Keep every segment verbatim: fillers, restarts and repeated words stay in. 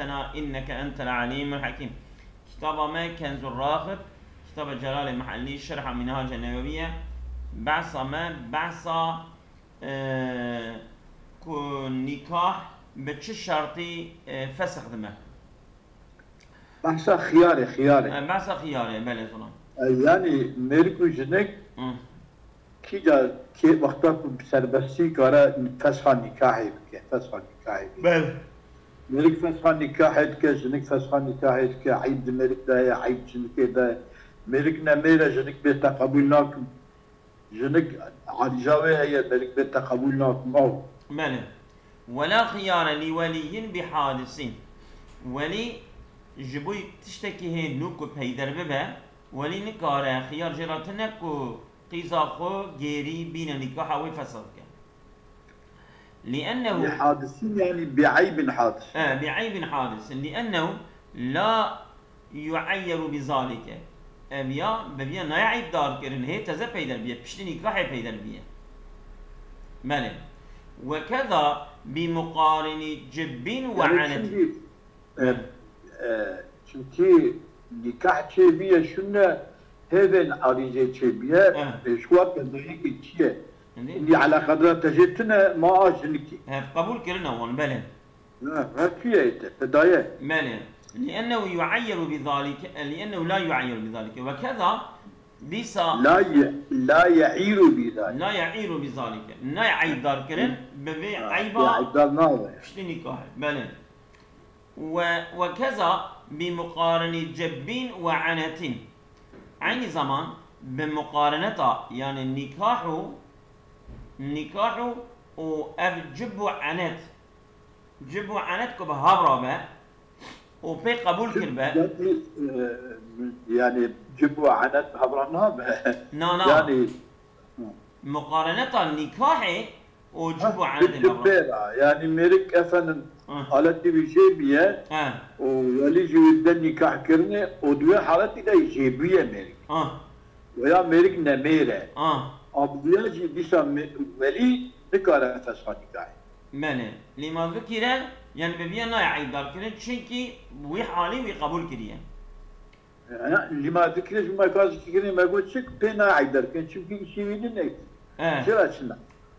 لنا إنك أنت العليم الحكيم. Kitaba me Kenzur Raxib, kitaba Celalê Mihellî, Şerha Minhace Newewiye, behsa me, behsa, e, ku nîkah bi çi şertî, e, fesix dime. Behsa xiyarê, xiyarê. E, behsa xiyarê, belê zilam. E, yanî mêrik û jinik Hı. kîca kê wexta ku bi serbestî kare fesxa nîkahê bike, fesxa nîkahê bike. Belê. Mêrik fesxa nîkahê dike, jinik fesxa nîkahê dike, eyb di mêrik de ye, eyb jinikê de ye. Mêrik ne mêr e, jinik bê te qebûl nakim. Jinik arîza wê heye, mêrik bê te qebûl nakim, aw. Belê. ولا خيار لولي بحادث. Welî ji bo tiştekî hê nû ku peyder bibe, welî nikare xiyar jê re tune ku qîza xwe gêrî bîne nîkaha wê fesix bike. لأنه Bi hadisîn, yanî bi eybin hadis. E, bi eybin hadis. لأنه لا يعير بذلك. Ev ya bi viya nayê eybdar kirin, hê teze peyder biye, piştî nîkahê peyder biye. Belê. وكذا بمقارن جب وعنة. Yanî şimdi, e, e, çünkü nikah çêbûye şûne hêvên arîzê çêbûye, Eh. pêşwa qedayekê çi ye? Hindî? Hindî eleqedara te jê tune ma a jinikê. Hev qebûl kirine wan, belê. Ha, ha, çi ye te, te daye. Belê. لأنه يعير بذلك، لأنه لا يعير بذلك. وكذا dîsa La ye-, la ye'îru bi zalik. لا يعير بذلك. Nayê eybdar kirin, bi vê Ha, eyba ya eybdar nabe. piştî nîkahê. Belê. Ve, ve keza bi muqareni cebbîn ve enetin. Aynı zaman bi muqareneta, yani nikahu, nikahu û ev cib û enet. Cib û enet ku bi hev re be û pê qebûl kiribe. Yani, e, yani cib û enet bi hev re nabe. Na, na. Yani, Muqareneta nîkahê û cib û Ha, enetê cib navran. Pê re. Yani mêrik efendim Hı. haletî wî jê bûye He. û welî jî wî de nîkah kirine û di wê haletî de jê bûye mêrik. Ha. Veya mêrik nemêr e. Ha. Abdiya jî dîsa me-, welî nikare fesxa nîkahê. Belê. Lîma zikîre, yani bi viya nayê eybdar kirin, çimkî wî halî wî qebûl kiriye. Lîma zikîre ji me ka zikîkirinê me got çik pê nayê eybdar kirin, çimkî îşî wî nîne. Eh. Çira çi ne?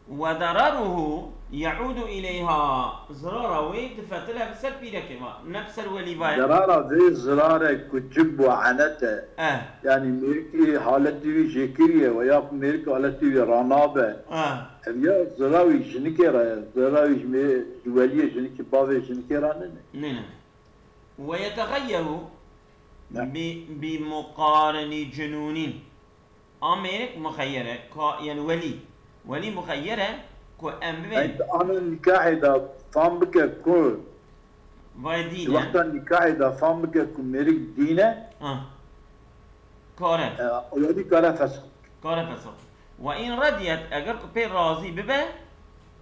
Ve dararuhu yaudu ileyha. Zirara wê difetile bi ser pîrekê va, ne bi ser welî va ye. Zarara vê zirare ku cib û enet e. Eh. Yani mêrikê haletî wî jê kiriye veya ku mêrik haletî wî ranabe. Eh. Ev ya zira wî jinikê re ye. Zira wî ji mê-, ji weliyê jinikê, bavê jinikê re nîne. Nîne. Ve yeteğeyyeru Ne? bi, bi muqareni cunûnîn. A mêrik muxeyyer e, ka, yani welî. Welî muxeyyer e ku em bibên Ey, ana nîkahê de fam bike ku Vay dîn e. Wexta nîkahê de fam bike ku mêrik dîn e. Ha. Kare. E, welî kare fesx. Kare fesx. Ve in radiyet, eger ku pê razî bibe.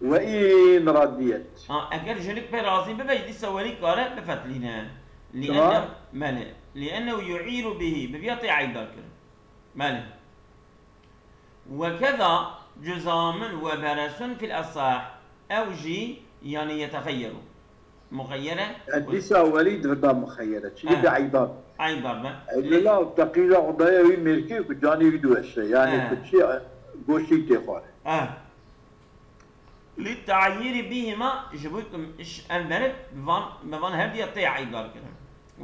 Ve in radiyet. Ha, eger jinik pê razî bibe, dîsa welî kare bifetlîne. Tamam. Li ennehu, belê. Li ennehu yu'îru bihi, bi viya tê eybdar kirin. Belê. Ve keza cuzamun ve beresun fil esah. Ew jî, yani yetexeyyeru. Muxeyyere. E, dîsa welî di vir de muxeyyere. Çi Eh. de eybdar. Eybdar be. Eylula û teqîza xwe daye wî mêrkê ku canê wî diweşe. Yani Eh. ku çi, e, goştî tê xware. Eh. Li ta'yîrî bîhîma ji bo ku em meriv bi van, bi van her diya tê eybdar kirin.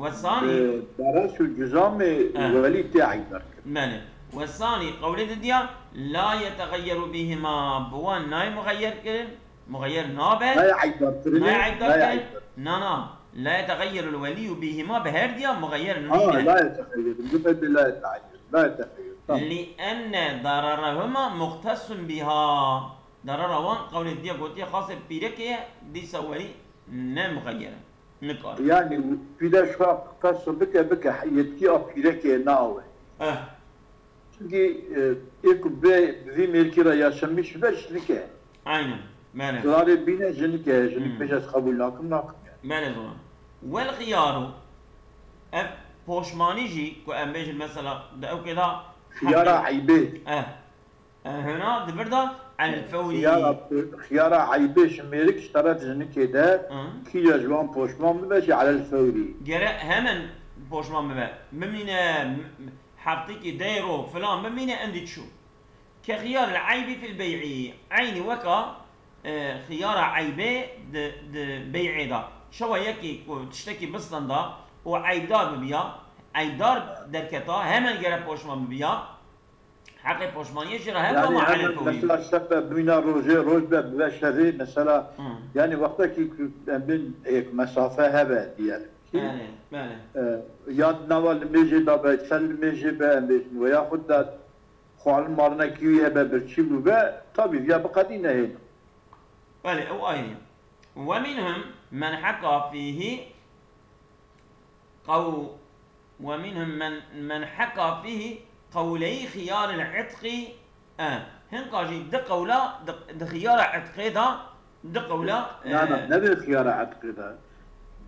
Ve sanî Bi beres û cizamê Eh. welî tê eybdar kirin. Belê. Ve sanî qewlê didiya la yetexeyyeru bîhîma, bi wan nayê muxeyyer kirin, muxeyyer nabe. Nayê eybdar kirin. Nayê eybdar kirin. Na, na. La yetexeyyeru l-welîyu bîhîma bi her diya muxeyyer nîne. Ha, la yetexeyyeru. Bi la yetexeyyeru. La yetexeyyeru. Tamam. Li enne dararehuma muxtesun bîha. Darara wan qewlê diya gotiye xasê pîrekê ye, dîsa welî ne muxeyyer e. Nikare. Yani pîre şuwa qesa bike, bike, yetkî a pîrekê nawe. Eh. Çünkü, e, ê ku bê, bi vî mêrkî re yaşamış be, jinik e. Aynen. Belê. Zirarê bîne jinik e, jinik Hmm. bêje ez qebûl nakim, nakim yani. Belê zilam. Wel xiyaru, ev poşmanî jî ku em bêjin mesela di ewkê de Xiyara hemle- eybê. Eh. E, hûna di vir de Alel fewrî. Xiyara, xiyara eybê ji mêrik ji teref jinikê de Hı. kîja ji wan poşman bibe jî alel fewrî. Gere hemen poşman bibe. Bimîne m- m- heftekî dey ro filan bimîne endî çû. Ke xiyar el eybi fil bey'i. Eynî weka e, xiyara eybê di, di bey'ê de. Çawa yekî ku tiştekî bistenda û eybdar bibiya, eybdar derketa, hemen gere poşman bibiya. Heqê poşmaniyê jî re hema Yani ma alel hemen fewrî. Mesela şev be bûyna rojê, roj be bibe şevê mesela Hı. yani wextekî ku em bin êk mesafe hebe diyelim ki Belê, belê. e, ya di nava limêjê de be ser limêjê be em bêjin we yaxud de xwarin marinekî wî hebe birçî bûbe tabî viya biqedî nehêne. Belê, ew ayrî. Ve minhum men heka fîhî qew-, ve minhum men, men heka fîhî qewleyî xiyaril itqî, e, hinka jî di qewla, di, di xiyara itqê de, di qewla, e, Na na, ne di xiyara etqê de.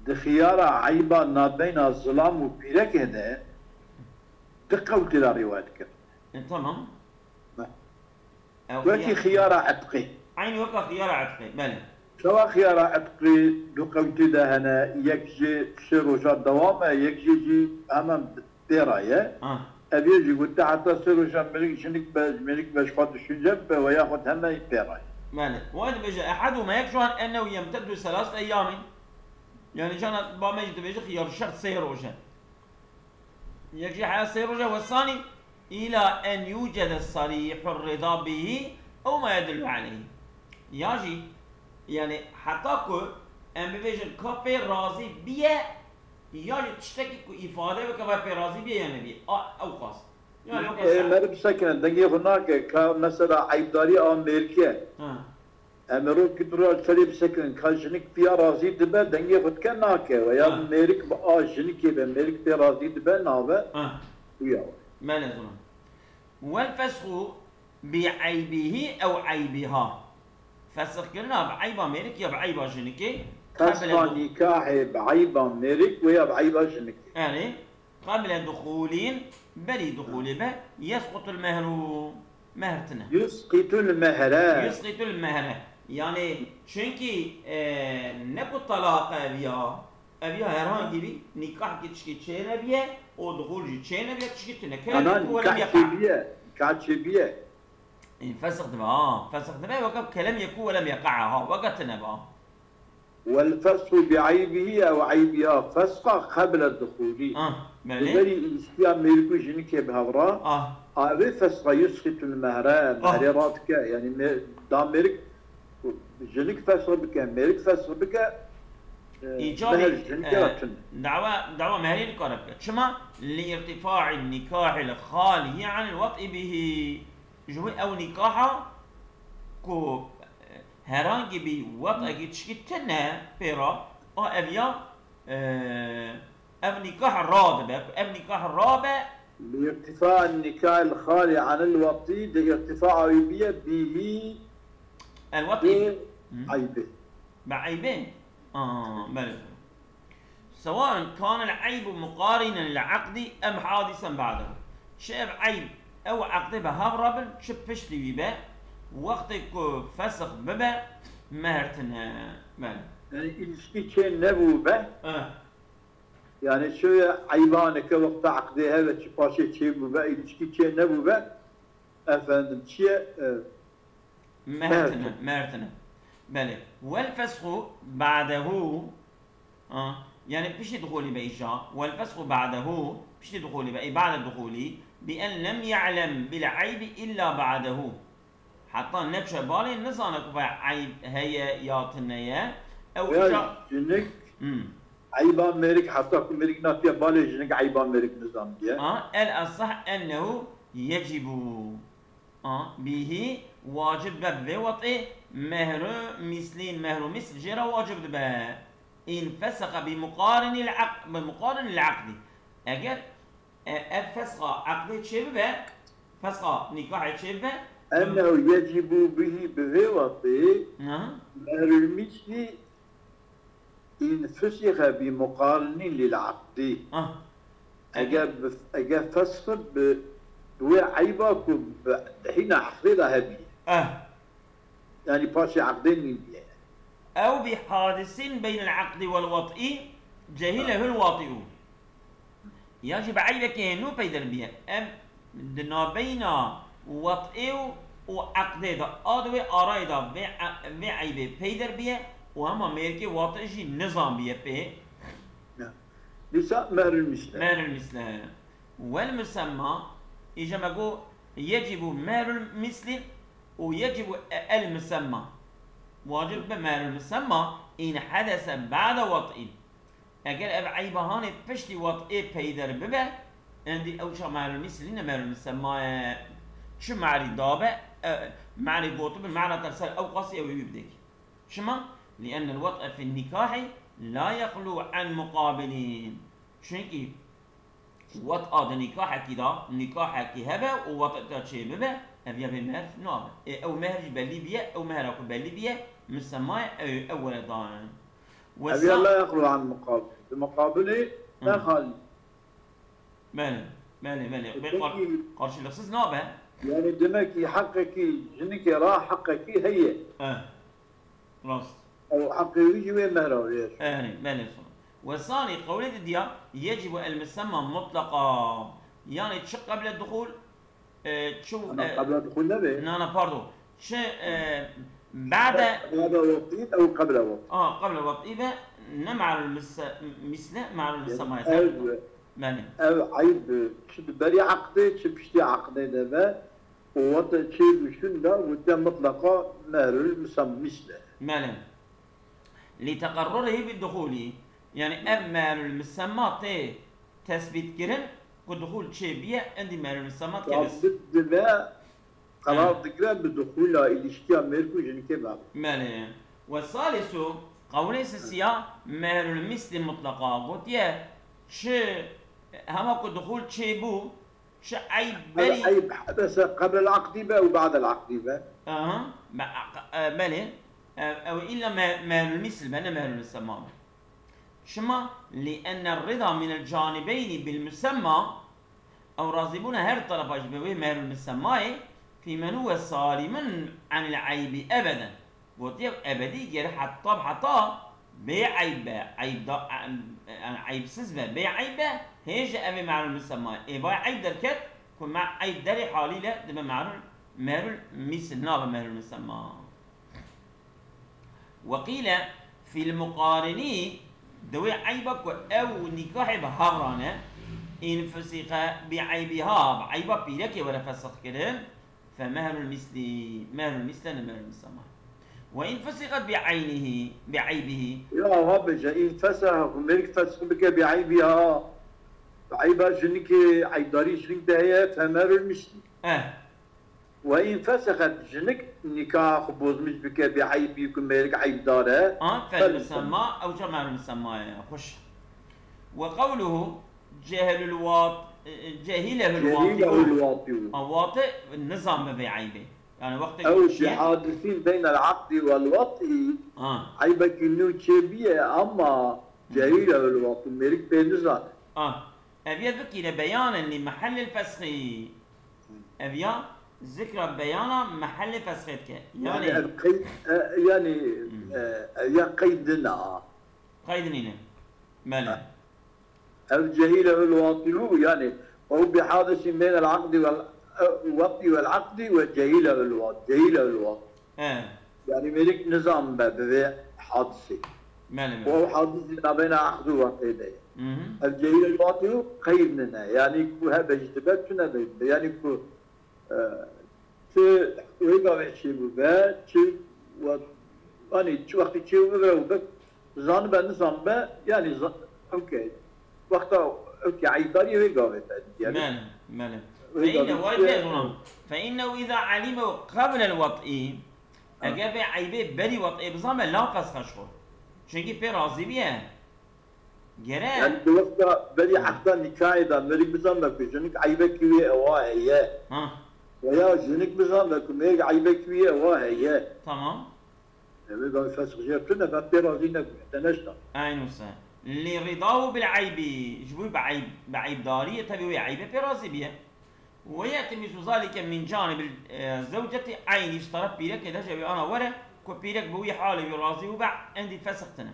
Di xiyara eyba nabeyna zilam û pîrekê de di qewlê de rîwayet kir. E, tamam. Be. Ew Wekî xiyar- xiyara etqê. Eynî weka xiyara itqê, belê. Çawa xiyara etqê du qewlê de hene, yek jê sê roja dewam e, yek jê jî hemen pê re ye. Ah, Ev yê jî gote heta sê roja mêrik jinik be, mêrik be ji xwe düşünce bibe we yaxud heme pê re ye. belê. Wa dibêje, ehedûme, yek ji wan ennehu yemteddu selasete eyyamin. Yani cana ba me jî dibêje xiyar şert sê roj e. Yek jî heya sê roj e, wesanî îla en yucede sarîhur rida bihî ew ma yedullu aleyhî. Ya jî, yani heta ku em bibêjin ka pê razî biye, ya jî tiştekî ku îfade bike ve pê razî biye ya nebiye. A, ew qas. Yani ew qas. E, meriv sekine, dengê xwe nake, ka mesela eybdarî a mêrke. Ha. Em ê rokî tu ra serê bisekirin, ka jinik piya razî dibe, dengê xwe dike nake. We ya Ha. mêrik bi a jinikê be, mêrik pê razî dibe, nabe. Ha. Uya. Belê zilam. Wel fesxu bi eybihi ew eybiha. Fesxkirina bi eyba mêrik ya bi eyba jinikê. Fesxa Qebile du- nîkahê bi eyba mêrik we ya bi eyba jinikê. Yani, qebile duxulin, berî duxulê be, yesqutul mehru. Mehr tine. Yusqitul mehre. Yusqitul mehre. Yani, çünkü e, ne ku talaq ev ya, ev ya herhangi bir nikah ki tişkî çê nebiye, o duxul jî çê nebiye, tişkî tine. Ana Kelem ku welem nikah yaka. çêbiye. Nikah çêbiye. E, fesx dibe, ha. Fesx dibe, weke kelem yeku welem yaka, ha. Weke tine be, ha. Wel fesxu bi eybihi ew eybiha. Fesxa qebile duxulî. Ah, Li belê. berî îlişkiya mêrik û jinikê bi hevra. Ah, Avê fesxa yusqitul mehre. Ah. Mehrê radike. Yani me, da mêrik jinik fesx bike, mêrik fesx bike. E, îcabî, mehr jinikê e, re tune. dawa, dawa mehrê nikare bike. Çima? Li irtifa'in nikahil xalihi anil vat'i bihi. Ji wî ew nîkaha ku, e, herhangi bî wet'ekî tişkî tune pê re, a ev ya, e, ev nîkah radibe, ku ev nîkah rabe, Bi irtifa nikahil xali anil wet'i, di irtifa wî biye bihî el wet'î bi eybi. Bi eybê? Aa, belê. Sewaen kanel eybu muqarinen lil aqdi em hadisen ba'dehu. Çi ev eyb, ew aqdê bi hev re bin, çi piştî wî be, wextê ku fesix bibe, mehr tine. Belê. Yani ilişki çê nebû be. Eh, Yani şu eybaneke wexta aqdê heve çi paşê çê bû be, ilişki çê nebû be. Efendim çiye? E, Mehr tine, mehr tine. Belê. Wel fesxu ba'dehu. Ha, yani piştî duxulî be îja. Wel fesxu ba'dehu. Piştî duxulî be. Ey ba'de duxulî. Bi en lem ya'lem bil eybi illa ba'dehu. Heta neçe balê nizane ku vay eyb heye ya tine ye. Ew ya îja. jinik Hmm. eyba mêrik heta ku mêrik natiye balê jinik eyba mêrik nizandiye. Ha, el asah ennehu yecibu. A, bihî wacib be bi vê wetê mehru mislîn, mehru misl jê re wacib dibe. În fesexe bi muqarinî l-aq-, bi muqarinî l-aqdî. Eger, e, ev fesxa aqdê çêbibe, fesxa nîkahê çêbibe, Ennehu yecibu bihî bi vê wetê Aha. mehrul mislî în fusixe bi muqarinî lil aqdî. Ah. Eger bi, eger fesx bi, bi wê eyba ku bi hîna aqdê de hebî. Eh. Yani paşê eqdê nîn diye. Ew bi hadisin beynel eqdî wel wat'î cehîlehul wat'î û. Ya jî bi eybekê nû peyder biye. Em di nabeyna wat'ê û, û eqdê de, a di wê arayê de vê, vê eybê peyder biye û hema mêrikê wat'ê jî nizan biye pê. Dîsa mehrül misle. Mehrül misle. Wel musemma, îja me got, yecîbu mehrül mislî û yecîbu el musemma. Wacib be mehrül musemma, in hedese ba'de wat'î. Eger ev eyba hanê piştî wat'ê peyder bibe, endî ew ça mehrül mislî ne, mehrül musemma ye. Çi mehrî dabe, e, mehrî gotibe, mehra te ser ew qasî ew ê wî bidekî. Çima? Li'ennel wat'e fin nîkahî la yexlû an muqabilin. Çunkî wat'a di nîkahekî de, nîkahekî hebe û wat'e te çê bibe, ev ya bê mehr nabe. Ê ew mehr jî belî biye, ew mehra ku belî biye, misemma ye, ew, ew were dayene. Ev ya la yexlû an muqabil. Di muqabilê ne xalî. Belê, belê, belê. Bê qar-, karşılıksız nabe. Yani demek ki heqekî, jinikê ra heqekî heye. Eh. Rast. Ew heqê wî jî wê mehra wê ye. Erê, belê sor. Ve sanî qewlê didiya yecibu el musemma mutlaqa. Yani çi qeble duxul, e, çi, Ama e, qebla duxul nebe. Na, na, pardon. Çi, e, ba'de Ba'de waqtî ew qebla waqtî. A, qebla waqtî ve ne ma'rul mis-, misle, ma'rul musemma. Ev, Belê. Ev eyb çi bi berî eqdê, çi piştî eqdê de be. Û wate çê bû şûn de gotiye mitleqa mehrul misem-, misle. Belê. Li teqerrurihî bi duxulî, yani ev mehrul misemma tê tesbît kirin ku duxul çê biye, endî mehrul misemma dike bes. Sabit dibe, qerar digire bi duxula îlişkiya mêrik û jinikê ve. Belê. Ve salisu, qewlê sisiya mehrul misli mutleqa gotiye, çi hema ku duxul çê bû, Çi eyb berî. Eyb hedese qebl el aqdî be û ba'd el aqdî be. Aha. Be-, e, belê. E, ew îlla me-, mehrul misl be, ne mehrul sema be. Çima? Li enne rida min el canibeyni bil musemma, ew razîbûna her tarafa ji be wê mehrul musemmayê, fî men huwe salimun anil eybi ebeden. Gotiye ebedî gere heta bi heta bê eyb be, eyb da, yani eybsiz be, bê eyb be, hêje ev ê mehrul misemma. Ê vay eyb derket, ku me eyb derê halîle dibe mehrul, mehrul misil nabe mehrul misemma. Ve qîle fîl muqarinî, di wê eyba ku ew nîkahê bi hevran e, in fusixe bi eybiha, bi eyba pîrekê were fesix kirin, Fe mehrul misli, mehrul misle ne mehrul misemma. Ve in fusiqet bi eynihi, bi eybihi. Ya ha bêje, in feseha, ku mêrik fesix bike bi eybiha. Bi eyba jinikê, eybdarî jinik de heye, fe mehrul misli. Eh. Ve in fesexet jinik nîkaha xwe bozmîş bike bi eybî ku mêrik eybdar e. Ah, fel misemma, ew ca mehrul misemma ye. Xweş. Ve qewluhu, Cehilul wat, e, e, cehilehul wati'u. Cehilehul wati'u. A, wati nizan be vê eybê. Yani wextê Ew ku çiye? Bihadisin beynel aqdi vel wati. Ha. Eybekî nû çêbiye ama cehilehul wati. Mêrik pê nizan. Ha. Ev ye zikîre beyanen li mehellil fesxî. Ev ya zikra beyana mehellê fesxê dike. Yani Yani ev qeyd, e, yani, Hmm. e, ev ya qeyd nina. Qeyd nîne. Belê. Ha. Ev cehîle vel wati'u, yani, ew bi hadisin beynel aqdi vel, e, wati vel aqdi ve cehîle vel wat, cehîle vel wat. He. Yani, mêrik nizan be bi vê hadisê. Belê, belê. Ew hadis di navbeyna aqd û watê de ye. Hı hı. Ev cehîle vel wati'u qeyd nine. Yani, ku hebe jî dibe, tu nebe jî dibe. Yani, ku E, tu wê gavê çêbû be, çi we-, anî çi wextî çêbû be, bire û be, zanibe, nizan be, yanî za-, okey. Wexta, okey, eydarî wê gavê te, yanî. Mele, mele. Wê Fe inne, gavê vay çi- bê zûnan. Fe inne îza alime qeble'l wat'i. Ha. Eger vê eybê berî wat'ê bizan be, la fesxe ji xwe. Çunkî pê razî biye. Gere. Yani di wexta berî ehda nîkayê de mêrik bizanbe ku jinik eybekî wî ewa heye. Ha. Veya jinik bizanbe ku mêrik eybekî wî ewa heye. Tamam. Ew ê gavê fesix jê tune be pê razî nebûye, te neşta. Eyn wisa. Li ridahu bil eybi. Ji bo bi eyb, bi eybdariyê tevî wê eybê pê razî biye. ويأتي مثل ذلك من جانب الزوجة عيني, ji teref pîrekê de jî ew ê ana were, ku pîrek bi wî halê wî razî bûbe, endî fesix tine.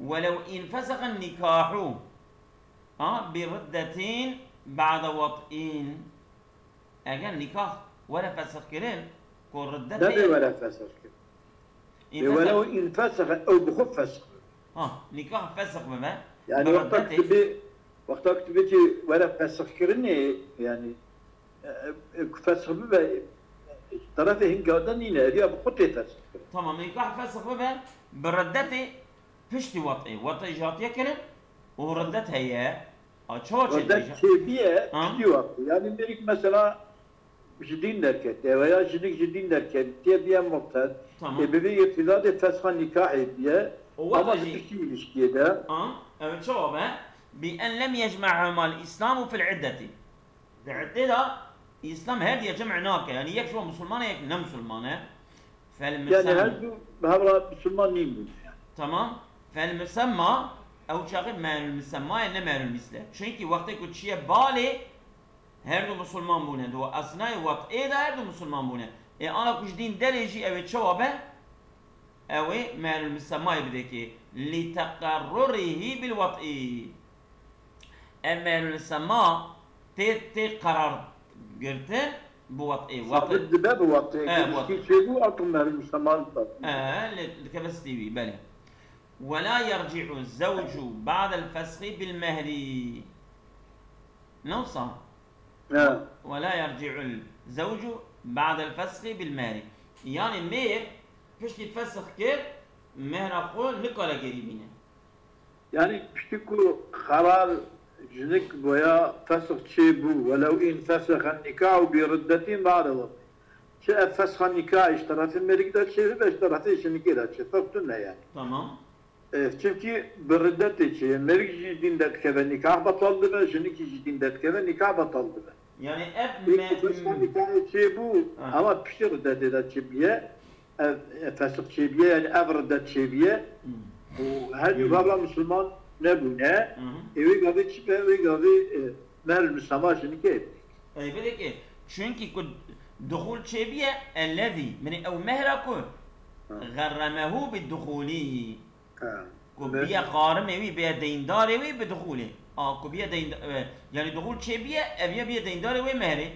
ولو انفسخ النكاح, ha, بردة بعد وطئ. Eger nîkah were fesix kirin, ku riddetê Nebe were fesix kirin. Bê انفسخ, welew înfesexe, ew bi xwe fesix bibe. Ha, nîkah fesix bibe. Yani Bi wexta riddetê. Kitibê, wexta kitibê ki were fesix kirinê, yani, e, e, ku fesix bibe, e, terefê hinga de nîne, ev ya bi xwe tê fesix kirin. Tamam, nîkah fesix bibe, bi riddetê piştî wet'ê. Wet'ê jî hatiye kirin û riddet heye. A, çawa çêdibe? Riddet çêbiye, Ha? Piştî wet'ê. Yani mêrik mesela ji dîn derketiye veya jinik ji dîn derketiye, tiye biye murted. Tamam. E, bi vê yekî de fesxa nîkahê biye. O wexta Ama jî di piştî ilişkiyê de. Ha? Ew çawa be? بأن لم يجمعهما الإسلام في العدة. Di iddê de Îslam her diye cem nake. Yani yek ji wan musulman e, yek ne musulman e. Fel Yani musemma. Her du bi hevra musulman nîn bûn. Tamam. Fel musemma, ew çaxê mehrul musemma ye, ne mehrul misle. Çünkü wextê ku çiye balê, her du musulman bûne. Di esnayê wet'ê de her du musulman bûne. E, ana ku ji dîn derê jî ew ê çawa be? Ew ê mehrul musemmayê bidekê. Li teqerrurihî bil wet'î. Ev mehrul musemma tê, tê qerar girtin bi wet'ê. Wet'ê. Sabit dibe bi wet'ê. E, Giriştî wet'ê. Çêbû, artık mehrul musemma dibe. E, li, dikeve stî wî, belê. ولا يرجع الزوج بعد الفسخ بالمهر. Ne wisa? Ha. ولا يرجع الزوج بعد الفسخ بالمهر. Yani mêr piştî fesix kir, mehra xwe nikare gerî bîne. Yani piştî ku xerar jinik boya fesix çêbû, welew înfesexe nîkahû bi riddetin ba'de wet'î. Çi ev fesxa nîkahê ji terefê mêrik de çêbibe, ji terefê jinikê de çê. Ferq tune yani. Tamam. E, çimkî bi riddetê çêye. Mêrik jî ji dîn derdikeve, nîkah betal dibe, jinikî ji dîn derdikeve, nîkah betal dibe. Yani ev Peki me- fesxa nîkahê çêbû, Ha. Ama piştî riddetê de çêbiye, ev, e, fesix çêbiye, yani ev riddet çêbiye. Hmm. Û her du Hmm. gavra musulman nebûne. Hı hı. E, wê gavê çi be, wê gavê, e, mehrul musemma jinikê. Ey, belê ki, çünkü ku duxul çêbiye, ellezî, yani ew mehra ku Ha. Xerremehu bi duxulî. Ha. Ku Be- biye xarimê wî, biye deyndarê wî bi duxulê. A, ku biye deynda-, e, yani duxul çêbiye, ev ye biye deyndarê wê mehrê.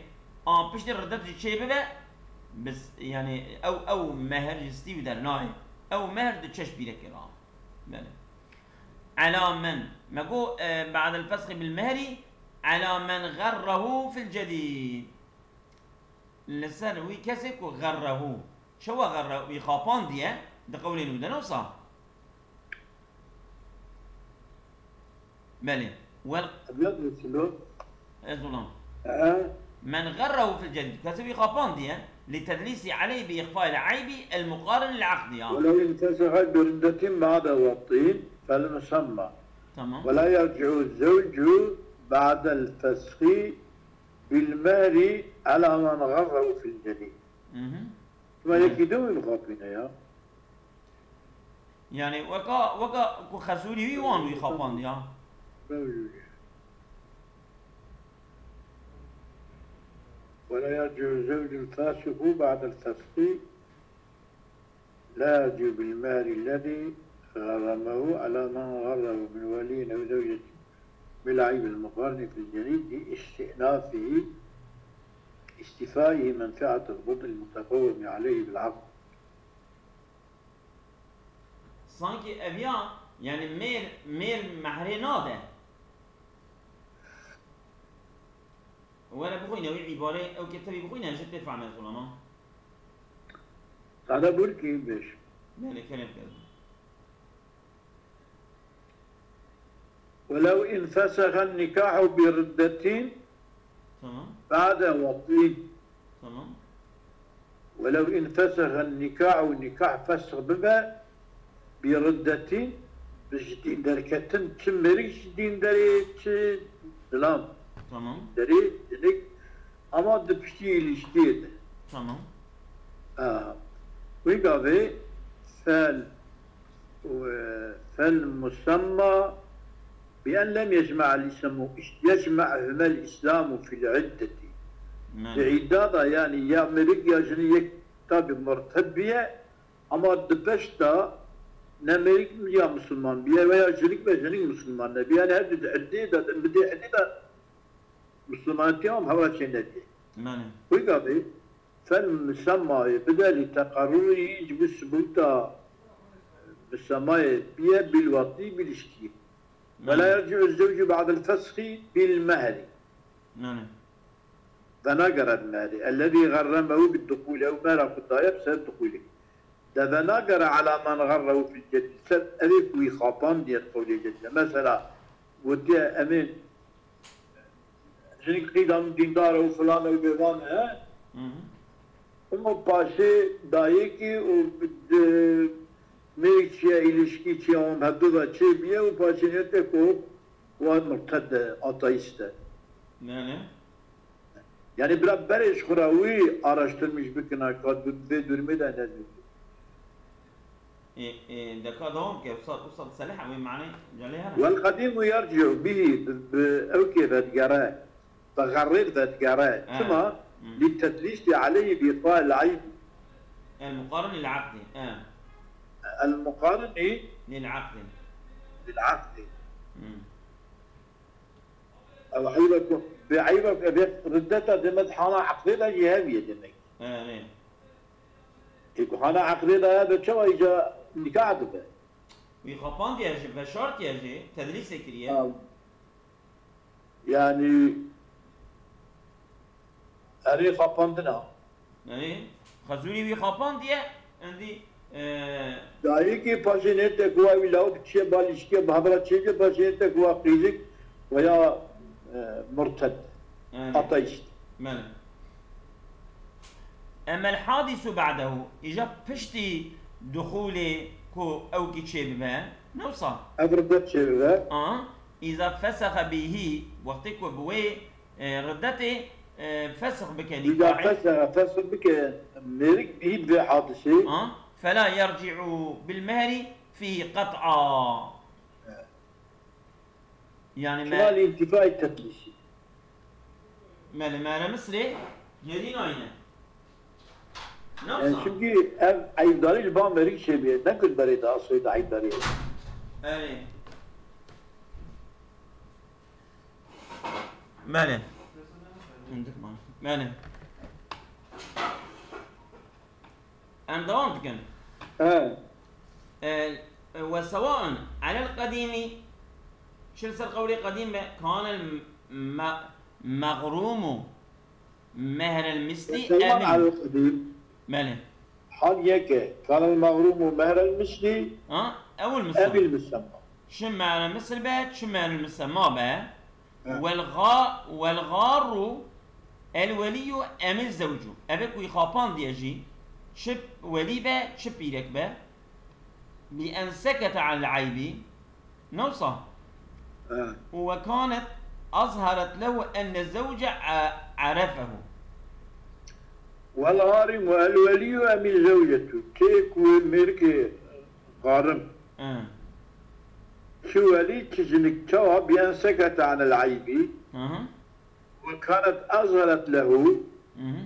A, piştî riddet jî çêbibe, bis, yani ew, ew mehr jî stî wî dernayê. Ew mehr di çeş pîrekê ra. Belê. Ala men. Me got, e, ba'del fesxi bil mehri, ala men xerrehu fil cedîd. Li ser wî kesê ku xerrehu. Çawa xerre-, wî xapandiye, di qewlên wî de ne wisa? Belê. Wel- Ev ya diwîsilo? Ez ulan. Ee? Men xerrehu fil cedîd. Kesê wî xapandiye. Li tedlîsî aleyh bi îxfail eybi el muqarin lil aqdi ya. Welew inkesehe bi riddetin ba'de wet'in fel musemma. Tamam. Ve la yerci'u zewcu ba'del fesxi bil mehri ala men xerrehu fil cedîd. Mhm. Şima Evet. Yekî din wî mixapîne ya. Yani weka, weka ku xesûrî wî wan wî xapand ya. ولا يرجع الزوج الفاسق بعد الفسخ، لا يرجع بالمهر الذي غرمه على من غره من ولي أو زوجة بالعيب المقارن في الجديد لاستئنافه استيفائه منفعة البطء المتقوم عليه بالعقد. Sankî ev ya, yani mêr, mêr mehrê nade. Were bixwîne wî îbarê, ew ketebî bixwîne, ji tê fehme ez ulama. Qada burkî bêj. Belê, kerem kir. ولو انفسخ النكاح بردة Tamam. بعد وطئ. Tamam. ولو انفسخ النكاح, nîkah fesx bibe, bi riddetin, bi ji dîn derketin, çi mêrik ji dîn derê, çi zilam Tamam. derê, jinik, ama di piştî îlişkiyê de. Tamam. Aha. Wî gavê fel, fel musemma بأن لم يجمع الإسلام، يجمعهما الإسلام في العدة. Belê. Di îdda da, yanî ya mêrik ya jinî yek tabî murted biye, ama di peşta ne mêrik ya misilman biye veya jinik ve jinik misilman nebiye. Yanî her du di iddê de, di iddê iddê de misilmanetiya wan heva çê nediye. Belê. Wî gavê, fel musemmayê bide lî teqerrurî ji bo sibuta musemmayê biye bil watî bil ilişkî. Ve la Belê. Yerci'u zewcu ba'del fesxî bil mehri. Belê. Venagere bi mehrê. Ellezî garremehu bid duhûl. Ew mehra xwe daye bi ser duhûlê. De venagere ala men garrehu fil cedîd. Ser evê ku wî xapandiye di qewlê cedîd de. Mesela, gotiye, em ê jinik qîda min dîndar e û filan e û bêvan e, he? Hı hı. Û paşê dayikî û di mêrik çiye, îlişkî çiye, wan hevdu ve çê biye û paşê niyete ku wa murted e, ateîst e. Yani? Yani bira berê ji xwe re wî araştirmiş bikina ka du-, vê durumê de ne dibî. Ê, ê, deka dewam ke, Ustad, Ustad Selih, ew ê manê calê hene. Wel qedîm û yerci'u bihî, bi, bi ew kê vedigere, bi xerrê vedigere. He. Çima? Hmm. Li tedlîsî aleyhî bi îqa'il eyb. El muqarin lil aqdi. He. El muqarini lil aqdi. Lil aqdi. Hmm. Ew eybe ku, bi eybe ku, ev riddeta demet hana aqdê de jî heviye demek. He, he. Ê ku hana eqdê daye be çawa îca nîkah dibe? Wî xapandiye jî, veşartiye jî, tedlîsê kiriye. Ha. Yanî erê xapandina. Yanî xezûrî wî xapandiye, endî, e, Dayikê paşê nête ku wa wî lawik çiye, balîşkiye, bi hevra çêke, paşê nête ku wa qîzik veya, e, murted, Yanî. ateîst. Belê. Emel hadisu ba'dehu, îja piştî duxûlê ku ewkî çêbibe, ne wisa? Ev riddet çêbibe. A, îza fesexe bihî, wextê ku bi wê, e, riddetê, e, fesix bike Îza nîkahê. fesexe, fesix bike mêrik bihî bi vê hadisê. A, fela yerci'u bil mehri fî qet'a. Evet. Yani Şuna me- li întifayê tedlîsî. Me li Mere Misrê gerî nayne. Ne Yani wisa? Çünkü ev eyvdarî li ba merî çêbûye. Ne ku berê de asoyê de eyvdarî. Erê. Belê. Hindik ma. Belê. Em dewam dikin. He. E, e, ve sewaun alel qedîmî, çi li ser qewlê qedîm be, kanel me-, megrûmû mehrel mislî Sewan evin. Alel qedîm. Belê. Hal yek e. Kanel megrûmû mehrel mislî Ha? Evil mislî. Evil mislî. Çi mehrel mislî be, çi mehrel mislî be. He. Wel ga-, wel garru el weliyyu emil zewcu. Eve ku xapandiye jî, çi welî be, çi pîrek be, bi en sekete anil eybi, ne wisa? He. Û we kanet azheret lehu enne zewce a-, arefehu. Wel garim we el weliyyu emil zewcetu. Tê ku mêrikê garim. He. Çi welî, çi jinik, çawa, bi en sekete anil eybi. Hı hı. Ve kanet azheret lehu. Hı hı.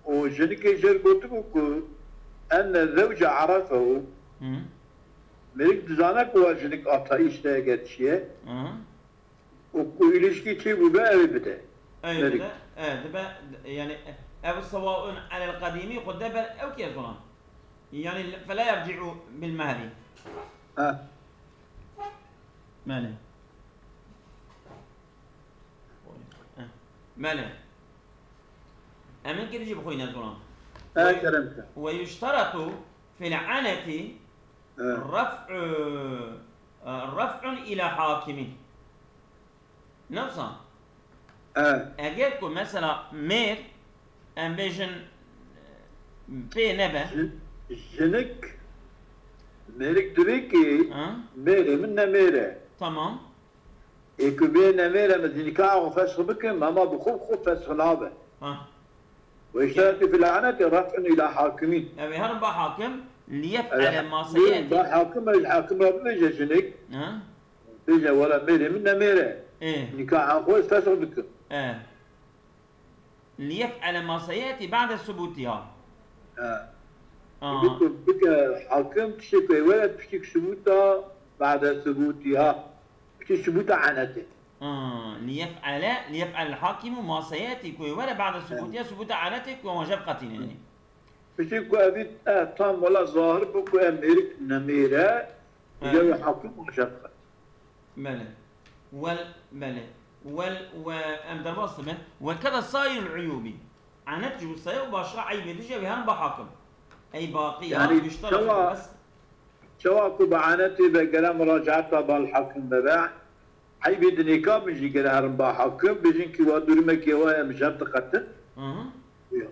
Û jinikê jêr gotibû ku enne zewce arefehu. Hı hı. Mêrik dizane ku wa jinik ateîst e eger çi ye. Hı hı. Û ku îlişkî çêbûbe ew ê bide. Ew ê Mêrik. bide, e, dibe, yani, ev sewaun alel qedîmî xwe de ber ew kê zonan. Yani, fela yerci'u bil mehri. Ha. Belê. Belê. Em ê kê dijî bixwîne zilam. He, kerem ke. Ve yuşteratu fil aneti He. ref'u, e, ref'un ila hakimin. Ne wisa? He. Eger ku mesela mêr, em bêjin, pê nebe. Jin-, jinik, mêrik divê ki Ha? mêrê min ne mêr e. Tamam. Ê ku bê ne mêr e, min nîkaha xwe fesh bikim, ama bi xwe bi xwe fesh nabe. Ha. Ve işteretî fil aneti ref'un ila hakimin. Ew ê herin ba hakim, liyef'ele Evet. ma seyeti. Ba hakim, ez hakim re bibêje jinik. Ha? Bêje, wela mêrê min nemêre. Ê, Nîkaha xwe ez fesx dikim. ê. Liyef'ele ma seyeti ba'de subutiha. Ha. Aa. Bike, bike hakim tiştê ku ê were piştî subûta, ba'de subûtiha. Piştî subûta enetê. Aa, liyef'ele, liyef'el hakimu ma seyeti ku ê were ba'de subutiha, subûta enetê ku wan jeb qetîne. Piştî ku evî, e, tam wela zahir bû ku em mêrik nemêre, Evet. Cewê hakim wan jeb qet. Belê. Wel, belê. Wel, we, em derbas dibin. Ve keda sairul uyubi. Enet jî wisa ye û başqa eybê dijî wê herin ba hakim. Ey baqiya Yani yuştaratu çawa- bes. Çawa ku bi enetê ve gere muracaeta bal hakim bebe, eybê di nîka min jî gere herin ba hakim, bêjin ki wa durumekê wa em jeb diqetin. Hı hı. Ya.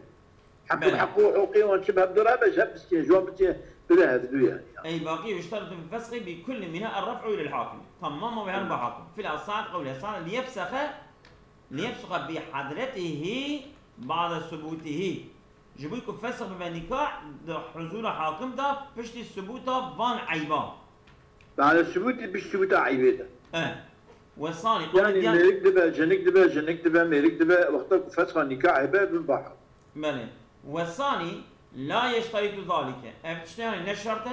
Hakim Belê. heqû huqûqê wan çi bi hevdu re be, jeb biskên, ji wan bikê bire hevdu yani. Ey baqî yuştaratu fil fesxi bi kulli mina er-ref'u ilel hakim. Tamam, wê herin ba hakim. Fil asahi qewlê asahi liyefsexe, liyefsexe bi hadretihi ba'de subutihi. Ji bo ku fesx bibe nîkah di huzûra hakim de piştî subûta van eyba. Ba'de subûtî, pişt subûta eybê de. E. Ve sani Yani mêrik dibe, jinik dibe, jinik dibe, mêrik dibe, wexta ku fesxa nîkahê be, bin ba hakim. Belê. Ve sani la yeşteritu zalike. Ev tiştê yani ne şert e?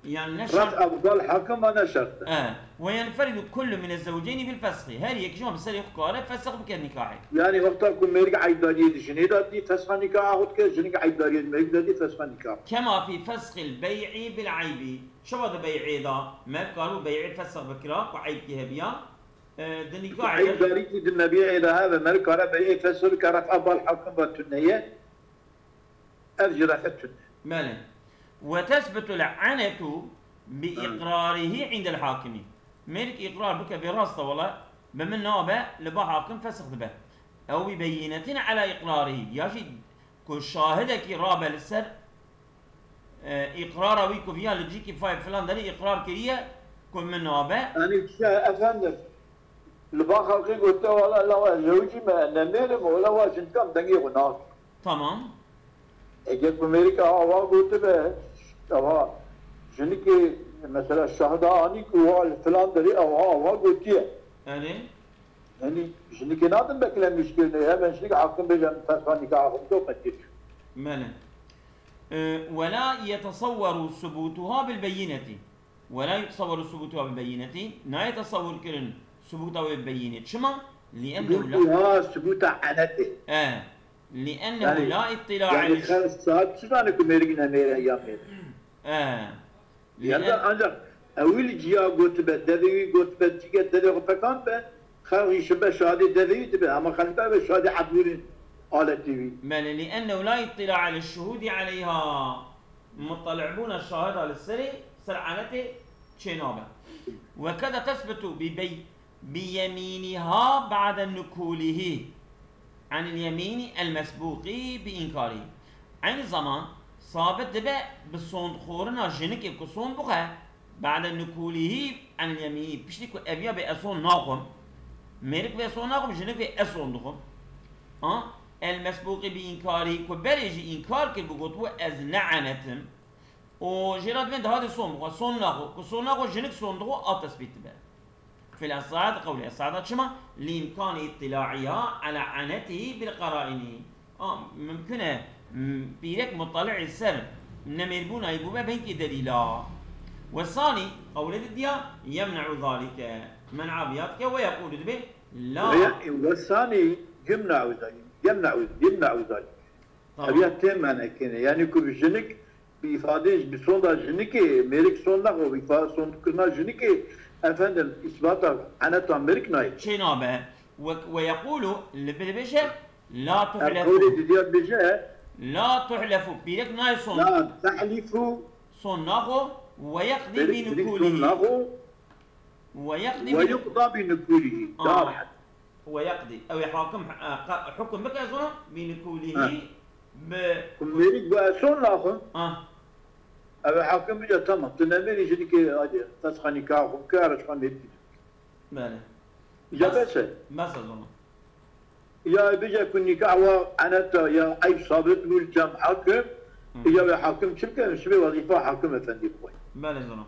Yani ne şert. Ref ev bal hakim a ne şert e. E. Ve yenferidu kullu min ezzewceyni bil fesxi. Her yek ji wan bi serê xwe kare fesx bike nîkahê. Yani wexta ku mêrik eybdariyê di jinê de dî fesxa nîkaha xwe dike, jinik eybdariyê di mêrik de dî fesxa nîkaha. Kema fi fesxil bey'i bil eybi. Çawa di bey'ê de me karibû bey'ê fesx bikira ku eybkî hebiya? E, di nîkahê de Eybdarîkî di mebî'ê de hebe, mêrik kare bey'ê fesx bike, ref ev bal hakim ve tune ye. Ev jî refe tune. Belê. Ve tesbutul enetu bi iqrarihi indel hakimi. Mêrik îqrar bike, bê rast e wele, bi min nabe, li ba hakim fesx dibe. Ew bi beyinetin ala iqrarihi. Ya jî ku şahidekî rabe li ser, e, îqrara wî ku viya li cîkî fay filan derê îqrar kiriye ku min nabe. Yani işte efendim, li ba xelkê gote wala la wa jewcî me, nemêrim, wala wa jinkan dengê xwe nakim. Tamam. Eger ku mêrika awa gotibe, ewa jinikê mesela şahda anî ku wa li filan derê awa awa gotiye. Erê. Yani jinikê nadin beklemîş kirine, hemen jinik hakim bêje em fesxa nîkaha xwe bike û qetî. Belê. E, ve la yetesawweru subutuha bil beyineti. Ve la yetesawweru subutuha bil beyineti. Nayê tesawwur kirin subuta wê bi beyînê. Çima? Li'ennehu la Subutuha subuta enetê. E. Li'ennehu Yani- la ittila Yani aleyh. xelk saet çi zane ku mêrik nemêre ya mêr. E. Yani ancak ewil ciya gotibe, devê wî gotibe, cîge devê xwe pekan be, xelk jî şibe şadê devê wî dibe, ama xelk be şadê hebûrê aletê wî. Belê, li'ennehu la ittila ale şuhudi aleyha. Muttali'bûna şahida li serê, ser enetê çênabe. Ve keda tesbitu bi bey-, bi yemîniha ba'de nukulihi anil yemîni el mesbuqi bi inkarihi. Eynî zaman sabit dibe bi sondxorina jinikê ku sond bixwe, ba'de nukulihi anil yemîni, piştî ku eviya bê ez sond naxwim, mêrik bê sond naxwim, jinik bê ez sond dixwim. Ha? El mesbuqi bi inkarihi, ku berê jî înkar kiribû, gotibû ez ne enetim. Û jê re dibên dihadê son bixwe, son naxwe. Ku son naxwe jinik son dixwe a tesbît dibe. Fil esahad qewlê esahada çima? Li imkanî ittila'iha ala enetihî bil qaraînî. A, mimkun e, m, pîrek muttali'î ser nemêrbûna wî bûbe bi hinkî delîla. Ve sanî, qewlê didiya, yemne'u zalike. Men'a biya dike ve yekûlu dibê, la. Ve sanî, yemne'u zalike. Yemne'u, yemne'u zalike. Tamam. Ev ya tê menekine. Yani ku bi jinik, bi îfadeyê, bi sonda jinikê, mêrik son naxwe, bi îfa-, sondkirina jinikê, efendim, îsbata eneta mêrik nayê. Çê nabe. Ve, ve yekûlu, li bê dibêje, la Ev tuhlefu. Qewlê didiya dibêje, La tuhlefu. Pîrek nayê son. La tehlifu. Son naxwe. Ve yeqdî Mêrik bi pîrek son nukulî. Naxwe. Ve yeqdî Ve bi yuqda bi nukulî. Aa. Daha rahat. Ve yeqdî. Ew ê hakim, e, qa-, hukum bike zona bi nukulîhi Ha. bi Ku mêrik bi son naxwe. Ah, Ev hakim bije tamam. Tu nemêrî jinikê hadi. Fesxa nîkaha xwe bike, ara çiqa mêrikî. belê. Ya Bes. bes e. Bes e zona. Ya bije ku nîkah wa eneta ya eyb sabit bû li cem hakim. Hı. Ya ve hakim çi bike? Şibê wezîfa hakim efendî bixwe. Belê zona.